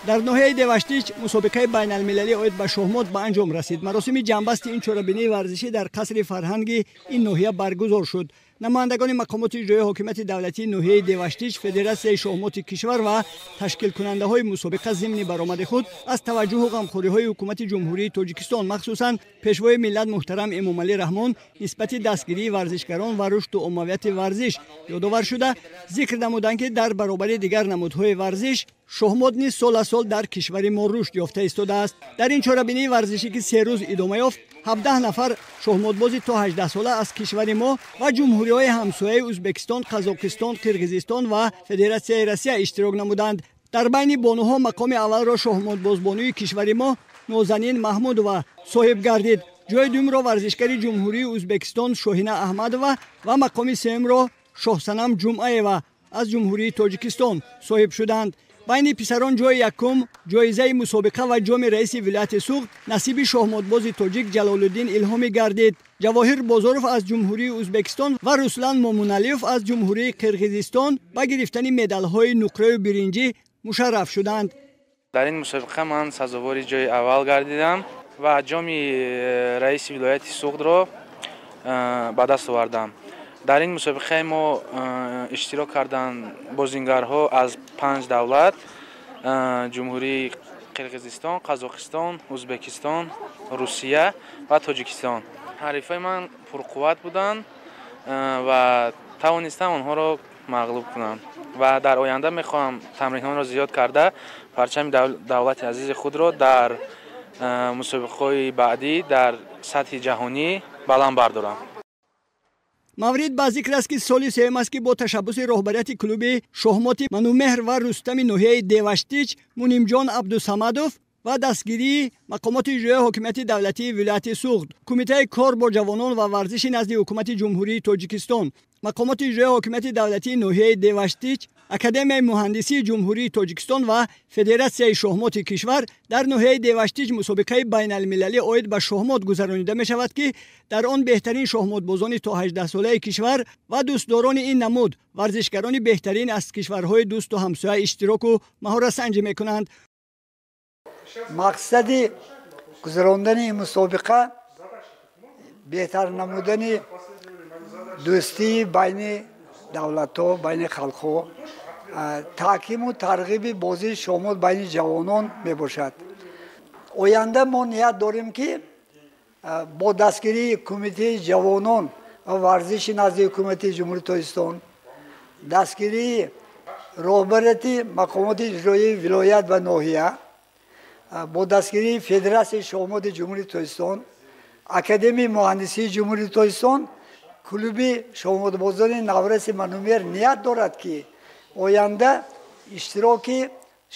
Дар ноҳияи Деваштич мусобиқаи байналмилалӣ оид ба шоҳмот ба анҷом расид. Маросими ҷамъбасти ин чорабинии варзишӣ дар қасри фарҳанги ин ноҳия баргузор шуд. Намояндагони мақомоти иҷроии ҳокимияти давлатии ноҳияи Деваштич, Федератсияи шоҳмоти кишвар ва ташкилкунандаҳои мусобиқа зимни баромади худ аз таваҷҷуҳу ғамхориҳои ҳукумати Ҷумҳурии Тоҷикистон, махсусан Пешвои миллат муҳтарам Эмомалӣ Раҳмон нисбати дастгирии варзишгарон ва рушду оммавияти варзиш ёдовар шуда, зикр намуданд, ки дар баробари дигар намудҳои варзиш шоҳмот низ сол аз сол дар кишвари мо рушд ёфта истодааст. Дар ин чорабинии варзишӣ, ки 3 рӯз идома ёфт, 17 нафар шоҳмотбози то 18 сола аз кишвари мо ва ҷумҳуриҳои ҳамсояи Ӯзбекистон, Қазоқистон, Қирғизистон ва Федератсияи Россия иштирок намуданд. Дар байни бонуҳо мақоми аввалро шоҳмотбозбонуи кишвари мо Нозанин Маҳмудова соҳиб гардид. Ҷои дуюмро варзишгари Ҷумҳурии Ӯзбекистон Шоҳина Аҳмадова ва мақоми сеюмро Шоҳсанам Ҷумъаева аз Ҷумҳурии Тоҷикистон соҳиб шуданд. Байни писарон ҷои якум, ҷоизаи мусобиқа ва ҷоми раиси вилояти Суғд насиби шоҳмотбози тоҷик Ҷалолуддин Илҳомӣ гардид. Ҷавоҳир Бозоров аз Ҷумҳурии Ӯзбекистон ва Руслан Момуналиев аз Ҷумҳурии Қирғизистон ба гирифтани медалҳои нуқраю биринҷӣ мушарраф шуданд. Дар ин мусобиқа ман сазовори ҷои аввал гардидам ва ҷоми раиси вилояти Суғдро ба даст овардам. Дар ин мусобиқаи мо иштирок карданд бозингарҳо аз 5 давлат: Ҷумҳурии Қирғизистон, Қазоқистон, Ӯзбекистон, Русия ва Тоҷикистон. Ҳарифои ман пурқувват буданд ва тавонистам онҳоро мағлуб кунам ва дар оянда мехоҳам тамринҳоро зиёд карда парчами давлати азизи худро дар мусобиқаҳои баъдӣ дар сатҳи ҷаҳонӣ баланд бардорам. Маврид ба зикр аст, ки соли сеюм аст, ки бо ташаббуси роҳбарияти клуби шоҳмоти Манумеҳр ва Рустами ноҳияи Деваштич Мунимҷон Абдусамадов ва дастгирии мақомоти иҷроии ҳокимияти давлатии вилояти Суғд, Кумитаи кор бо ҷавонон ва варзиши назди ҳукумати Ҷумҳурии Тоҷикистон, мақомоти иҷроии ҳокимияти давлатии ноҳияи Деваштич, Академияи муҳандисии Ҷумҳурии Тоҷикистон ва Федератсияи шоҳмоти кишвар дар ноҳияи Деваштич мусобиқаи байналмилалӣ оид ба шоҳмот гузаронида мешавад, ки дар он беҳтарин шоҳмотбозони то 18 солаи кишвар ва дӯстдорони ин намуд, варзишгарони беҳтарин аз кишварҳои дӯсту ҳамсоя иштироку маҳоратсанҷӣ мекунанд. Мақсади гузарондани ин мусобиқа беҳтар намудани дӯстии байни давлатҳо, байни халқҳо, таҳкиму тарғиби бозии шоҳмот байни ҷавонон мебошад. Оянда мо ният дорем, ки бо дастгирии Кумитаи ҷавонон ва варзиши назди ҳукумати Ҷумҳурии Тоҷикистон, дастгирии роҳбарияти мақомоти иҷроии вилоят ва ноҳия, бо дастгирии Федератсияи шоҳмоти Ҷумҳурии Тоҷикистон, Академияи муҳандисии Ҷумҳурии Тоҷикистон, клуби шоҳмотбозони навраси Манумеҳр ният дорад, ки оянда иштироки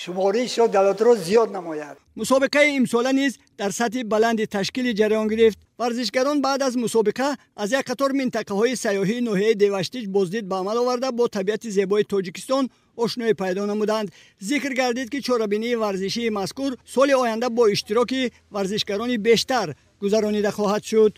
шумораи иштирок давлатро зиёд намояд. Мусобиқаи имсола низ дар сатҳи баланди ташкили ҷараён гирифт. Варзишгарон баъд аз мусобиқа аз як қатор минтақаҳои сайёҳии ноҳияи Деваштич боздид ба амал оварда, бо табиати зебои Тоҷикистон ошноӣ пайдо намуданд. Зикр гардид, ки чорабинии варзишии мазкур соли оянда бо иштироки варзишгарони бештар гузаронида хоҳад шуд.